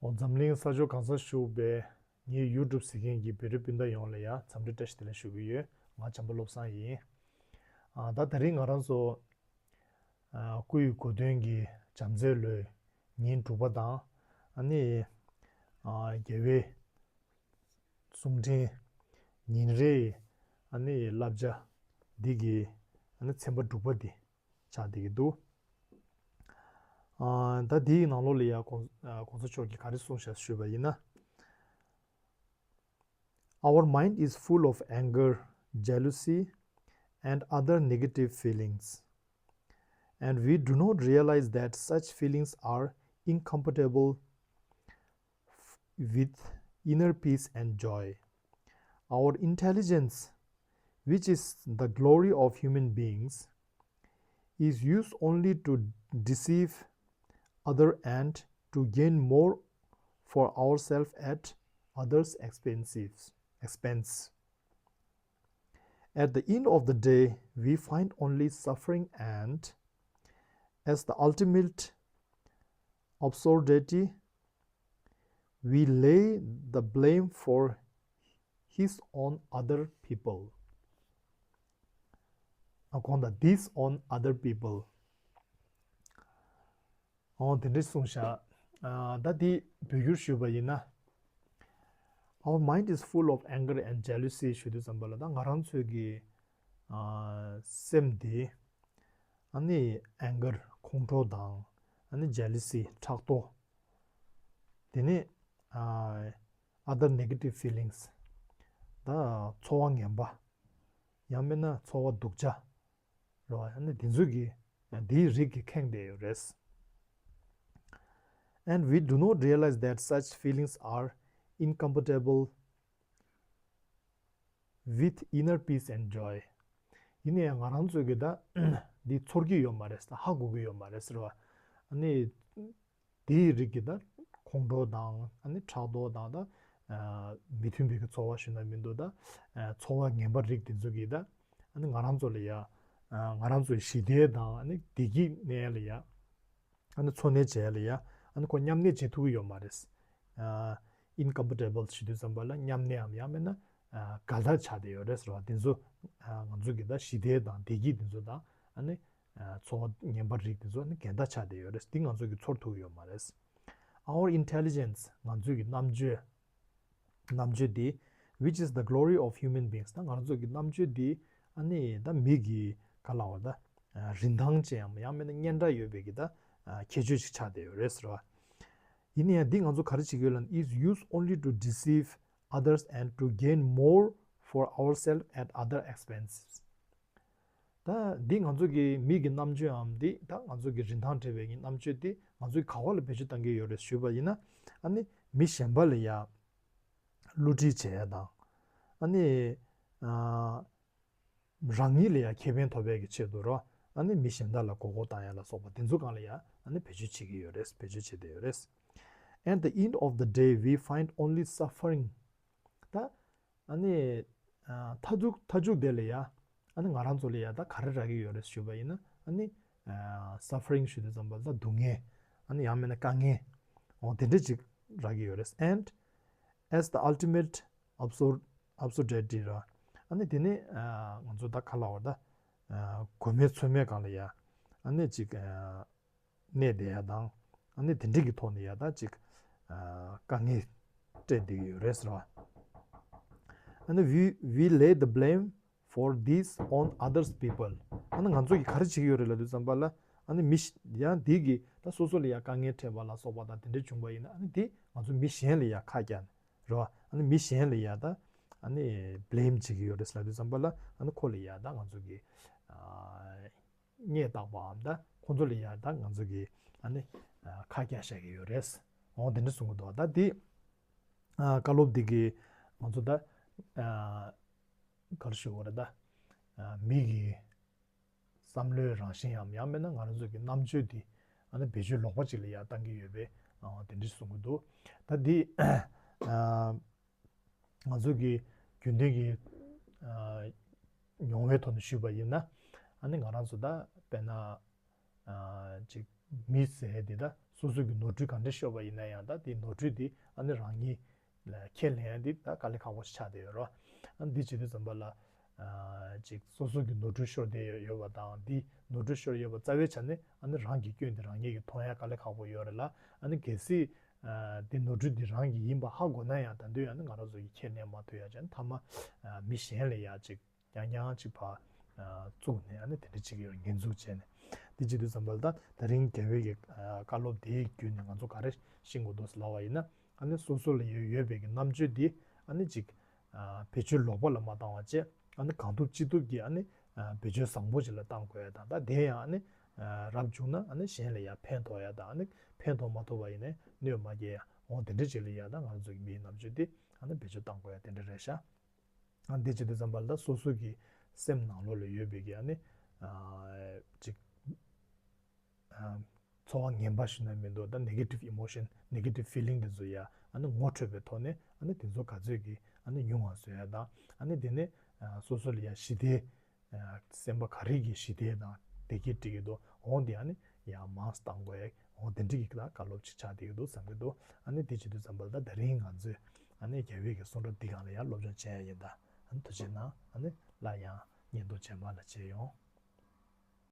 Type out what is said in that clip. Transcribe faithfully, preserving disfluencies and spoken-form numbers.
འོ་འཛམ་གླིང་ས་ཕྱོགས་གང་སར་བཞུགས་པའི་ངའི་ཡུ་ཊུབ་གཟིགས་མཁན་གྱི་བོད་རིགས་སྤུན་ཟླ་ཡོངས་ལ་ཡང་འཚམས་འདྲི་བཀྲ་ཤིས་བདེ་ལེགས་ཞུ་གི་ཡོད། ང་བྱམས་པ་བློ་བཟང་ཡིན། ཨ་ད་དེ་རིང་ང་རང་ཚོ་ཨ་སྐུ་ཡི་གོ་སྟོན་གྱི་བྱམས་བརྩེའི་ལོའི་ཉིན་དྲུག་པ་དང་། ཨ་ནི་ཨ་རྒྱལ་བའི་གསུང་འཕྲིན་ཉིན་རེའི་ཨ་ནི་བསླབ་བྱ་འདི་གི་ཨ་ནི་ཚན་པ་དྲུག་པ་འདི་ཆགས་བསྡད་ཀྱི་འདུག་ཨ་ད་འདིའི་ནང་ལོགས་ལ་ཡང་གོང་ཨ་གོང་ས་མཆོག་གིས་ག་རེ་གསུངས་བཞག་ཞུས་པ་ཡིན་ན། Our mind is full of anger, jealousy, and other negative feelings. And we do not realize that such feelings are incompatible with inner peace and joy. Our intelligence, which is the glory of human beings, is used only to deceive other and to gain more for ourselves at others' expenses, expense. At the end of the day, we find only suffering and, as the ultimate absurdity, we lay the blame for his on other people. ཨ་གོང་དང་this on other people. ཨོ་དེ་འདྲ་གསུངས་ཤག་ཨ་ད་དེ་བོད་བསྒྱུར་ཞུས་པ་ཡིན་ན། Our mind is full of anger and jealousy ཞུ་དུས་ཙམ་པ་ལ་ད་ང་རང་ཚོའི་གི་ཨ་སེམས་དེ་ཨ་ནི་anger ཁོང་ཁྲོ་དང་ཨ་ནི་jealousy ཕྲག་དོག་དེ་ནས་ཨ་other negative feelings ད་ཚོར་བ་ངན་པ། ཡང་མིན་ན་ཚོར་བ་སྡུག་ཅག་རེད་བ། ཨ་ནི་དེ་ཚོ་གི་དེའི་རིགས་ཀྱི་ཁེངས་བསྡད་ཡོད་རེད། And we do not realize that such feelings are incompatible with inner peace and joy. ཡིན་ན་ཡང་ང་རང་ཚོས་གི་ད་འདི་ཚོར་གི་ཡོད་མ་རེད། ད་ཧ་གོ་གི་ཡོད་མ་རེད་ཟེར་བ། ཨ་ནི་དེའི་རིགས་ཀྱི་ད་ཁོང་ཁྲོ་དང་ཨ་ནི་ཕྲག་དོག་དང་ད་ཨ་མི་མཐུན་པའི་གི་ཚོར་བ་ཞུ་ན་མི་འདུག་ད་ཨ་ཚོར་བ་ངན་པ་རིགས་དེ་ཚོ་གི་ད་ཨ་ནི་ང་རང་ཚོ་ལ་ཡ་ཨ་ང་རང་ཚོའི་ཞི་བདེ་དང་ཨ་ནི་བདེ་སྐྱིད་གནས་ལ་ཡ་ཨ་ནི་འཚོ་གནས་བྱས་ལ་ཡ་ཨ་ནི་ཁོ་མཉམ་གནས་བྱེད་ཐུབ་ཀྱི་ཡོད་མ་རེད། ཨ་incompatible ཞུ་དུས་ཙམ་པ་ལ་མཉམ་གནས་འམ་ཡང་མིན་ན་ཨ་འགལ་ཟླ་ཆགས་བསྡད་ཡོད་རེད་ཟེར་བ། དེ་ཚོ་ཨ་ང་ཚོ་གི་ད་ཞི་བདེ་དང་བདེ་སྐྱིད་དེ་ཚོ་དང་ཨ་ནི་ཨ་ཚོར་བ་ངན་པ་རིགས་དེ་ཚོ་ནི་འགལ་ཟླ་ཆགས་བསྡད་ཡོད་རེད། འདི་ང་ཚོ་གིས་ཚོར་ཐུབ་ཀྱི་ཡོད་མ་རེད། Our intelligence ང་ཚོའི་གི་རྣམ་དཔྱོད། རྣམ་དཔྱོད་འདི་which is the glory of human beings ད་ང་ཚོ་གི་རྣམ་དཔྱོད་འདི་ཨ་ནི་ད་མི་གི་ག་ལ་བ་ད་རིན་ཐང་ཅན་ཡང་ཡང་མིན་ན་སྙན་གྲགས་ཡོད་པའི་གི་ད་ཁྱད་ཆོས་ཅིག་ཆགས་བསྡད་ཡོད་རེད་ཟེར་བ། ཡིན་ན་ཡང་འདི་ང་ཚོ་ག་རེ་བྱེད་ཀྱི་ཡོད་ལབ་ན། Is used only to deceive others and to gain more for ourselves at other expenses. ད་འདི་ང་ཚོ་གི་མི་གི་རྣམ་དཔྱོད་འམ་འདི་ད་ང་ཚོ་གི་རིན་ཐང་བྲལ་བའི་གི་རྣམ་དཔྱོད་འདི་ང་ཚོ་གི་ག་བ་ལ་བེད་སྤྱོད་བཏང་གི་ཡོད་རེད་ཞུས་པ་ཡིན་ན། ཨ་ནི་མི་གཞན་པ་ལ་ཡ་བསླུ་བྲིད་བྱེད་ཡ་དང་། ཨ་ནི་ཨ་རང་ཉིད་ལ་ཡ་ཁེ་ཕན་ཐོབ་པའི་གི་ཆེད་དུ་རོ། ཨ་ནི་མི་གཞན་དག་ལ་མགོ་སྐོར་བཏང་ཡ་ལ་སོགས་པ་དེ་ཚོ་སྒང་ལ་ཡ་ཨ་ནི་བེད་སྤྱོད་བྱེད་ཀྱི་ཡོད་རེད། བེད་སྤྱོད་བྱེད་བསྡད་ཡོད་རེད། At the end of the day, we find only suffering. ད་ཨ་ནི་ཨ་མཐའ་མཇུག་མཐའ་མཇུག་དེ་ལ་ཡ་ཨ་ནི་ང་རང་ཚོ་ལ་ཡ་ད་ག་རེ་རག་གི་ཡོད་རེད་ཞུས་པ་ཡིན་ན། ཨ་ནི་ཨ་suffering ཞུ་དུས་ཙམ་པ་ད་སྡུག་བསྔལ། ཨ་ནི་ཡང་མིན་ན་དཀའ་ངལ། འོ་དེ་འདྲ་ཅིག་རག་གི་ཡོད་རེད། And as the ultimate absurd absurdity ར། ཨ་ནི་དེ་ནི་ཨ་ང་ཚོ་ད་ག་ལ་བ་ད་ཨ་མགོ་མེད་མཚོན་མེད་སྒང་ལ་ཡ་ཨ་ནི་ཅིག་ཨ་གནས་བསྡད་ཡ་དང་། ཨ་ནི་དེ་འདྲ་གི་ཐོག་ནས་ཡ་ད་ཅིག་ཨ་དཀའ་ངལ་སྤྲད་བསྡད་ཀྱི་ཡོད་རེད་ཟེར་བ། ཨ་ནི་we, we lay the blame for this on others people. ཨ་ནི་ང་ཚོ་གིས་ག་རེ་བྱེད་ཀྱི་ཡོད་རེད་ལབ་དུས་ཙམ་པ་ལ། ཨ་ནི་མི་ཞིག་ཡང་འདི་གིས་ད་སོ་སོ་ལ་ཡ་དཀའ་ངལ་འཕྲད་པ་ལ་སོགས་པ་དང་དེ་འདྲ་བྱུང་པ་ཡིན་ན། ཨ་ནི་འདི་ང་ཚོ་མི་གཞན་ལ་ཡ་ཁ་བཀྱག་ནས་རེད་བ། ཨ་ནི་མི་གཞན་ལ་ཡ་ད་ཨ་ནི་blame བྱེད་ཀྱི་ཡོད་རེད་ལབ་དུས་ཙམ་པ་ལ། ཨ་ནི་ཁོ་ལ་ཡ་ད་ང་ཚོ་གིས་ཨ་སྙད་བཏགས་པའམ་ད་ཁོ་ཚོ་ལ་ཡ་ད་ང་ཚོ་གིས་ཨ་ནི་ཨ་ཁ་བཀྱག་བཞག་གི་ཡོད་རེད། འོ་དེ་འདྲ་གསུང་གི་འདུག་ད་འདི་ཨ་བཀའ་སློབ་འདི་གིས་ང་ཚོ་ད་ཨ་ག་རེ་ཞུ་དགོས་རེད། ད་ཨ་མི་གི་བསམ་བློའི་རང་བཞིན་ཡང་ཡང་མིན་ན་ང་རང་ཚོ་གི་རྣམ་དཔྱོད་འདི་ཨ་ནི་བེད་སྤྱོད་ལོག་པ་ཅིག་ལ་ཡ་བཏང་གི་ཡོད་པའི་ཨ་དེ་འདྲ་གསུང་གི་འདུག་ད་འདི་ཨ་ང་ཚོ་གི་རྒྱུན་ལྡན་གྱི་ཨ་མྱོང་བའི་ཐོག་ནས་ཞུས་པ་ཡིན་ན། ཨ་ནི་ང་རང་ཚོ་ད་དཔེར་ན་ཨ་ཅིག་མི་ཟེར་འདི་ད་ སོ་སོ་གི་ནོར་འཁྲུལ་ག་འདྲ་ཤོར་བ་ཡིན་ན་ཡང་ད་དེ་ནོར་འཁྲུལ་དེ་ཨ་ནི་རང་ཉིད་ལ་ཁས་ལེན་ཡ་དེ་ད་དཀའ་ལས་ཁག་པོ་ཞིག་ཆགས་བསྡད་ཡོད་རེད་བ། ཨ་ནི་འདི་བྱེད་དུས་ཙམ་པ་ལ། ཨ་ཅིག་སོ་སོ་གི་ནོར་འཁྲུལ་ཤོར་བསྡད་ཡོད་པ་དང་འདི་ནོར་འཁྲུལ་ཤོར་ཡོད་པ་རྩ་བའི་ཆ་ནས་ཨ་ནི་རང་གི་སྐྱོན་དེ་རང་ཉིད་ཀྱིས་མཐོང་ཡ་དཀའ་ལས་ཁག་པོ་ཡོད་རེད་ལ། ཨ་ནི་གལ་སྲིད་ཨ་འདི་ནོར་འཁྲུལ་འདི་རང་གི་ཡིན་པ་ཧ་གོ་ན་ཡང་ད་དུང་ཨ་ནི་ང་རང་ཚོ་གི་ཁས་ལེན་མ་ཐུབ་ཡ་ཅན་མཐའ་མ་ཨ་མི་གཞན་ལ་ཡ་ཅིག་རྐྱང་རྐྱང་ཅིག་ཕར་ཨ་བཙུགས་ནས་ཨ་ནི་དེ་འདྲ་ཅིག་ཡོད་ཉེས་འཛུགས་བྱས་ནས། དེ་བྱེད་དུས་ཙམ་པ་ལ་ད་ད་རིང་རྒྱལ་བའི་གི་ཨ་བཀའ་སློབ་དེའི་བརྒྱུད་ནས་ང་ཚོ་ག་རེ་ཤེས་དགོས་འདུག་ཟེར་ལབ་པ་ཡིན་ན། ཨ་ནི་སོ་སོ་ལ་ཡོད་ཡོད་པའི་གི་རྣམ་དཔྱོད་དེ་ཨ་ནི་ཅིག་ཨ་བེད་སྤྱོད་ལོག་པ་ལ་མ་བཏང་བ་བྱས། ཨ་ནི་གང་ཐུབ་ཅི་ཐུབ་ཀྱིས་ཨ་ནི་ཨ་བེད་སྤྱོད་བཟང་པོ་ཅིག་ལ་བཏང་དགོས་ཡ་དང་། ད་དེ་ཡང་ཨ་ནི་ཨ་རབ་བྱུང་ན་ཨ་ནི་གཞན་ལ་ཡ་ཕན་ཐོགས་ཡ་དང་། ཨ་ནི་ཕན་ཐོགས་མ་ཐུབ་པ་ཡིན་ན་གནོད་མ་སྐྱེལ་ཡ། འོ་དེ་འདྲ་ཅིག་ལ་ཡ་ད་ང་ཚོ་གི་མིའི་རྣམ་དཔྱོད་དེ་ཨ་ནི་བེད་སྤྱོད་བཏང་དགོས་ཡ་དེ་འདྲ་རེད་ཤག་ཨ་འདི་བྱེད་དུས་ཙམ་པ་ལ་ད་སོ་སོ་གི་སེམས་ནང་ལོགས་ལ་ཡོད་པའི་གི་ཨ་ནི་ཨ་ཅིག་ཨ་ཚོར་བ་ངན་པ་ཞིག་ན་མི་འདུག་ད་negative emotion, negative feeling དེ་ཚོ་ཡ་ཨ་ནི་ངོ་འཕྲོད་པའི་ཐོག་ནས་ཨ་ནི་དེ་ཚོ་ག་ཚོད་ཀྱིས་ཨ་ནི་ཉུང་བ་བཟོ་ཡ་དང་། ཨ་ནི་དེ་ནས་ཨ་སོ་སོ་ལ་ཡ་ཞི་བདེ་ཨ་སེམས་པ་ག་རེ་གི་ཞི་བདེ་དང་བདེ་སྐྱིད་སྒྲིག་གི་འདུག་འོ་འདི་ཨ་ནི་ཡ་མང་བཏང་དགོས་ཡ། འོ་དེ་འདྲ་གི་ད་བཀའ་སློབ་ཅིག་ཆགས་བསྡད་ཀྱི་འདུག་བསམ་གྱི་འདུག་ཨ་ནི་དེ་བྱེད་དུས་ཙམ་པ་ལ་ད་དེ་རིང་ང་ཚོས་ཨ་ནི་རྒྱལ་བའི་གི་གསུང་རབ་འདི་སྒང་ལ་ཡ་སློབ་སྦྱོང་བྱས་ཡ་ཡིན། ད་ཨ་ནི་ཐུགས་རྗེ་གནང་། ཨ་ནི་སླར་ཡང་བརྙན་ཐུང་རྗེས་མ་ལ་མཇལ་ཡོང་།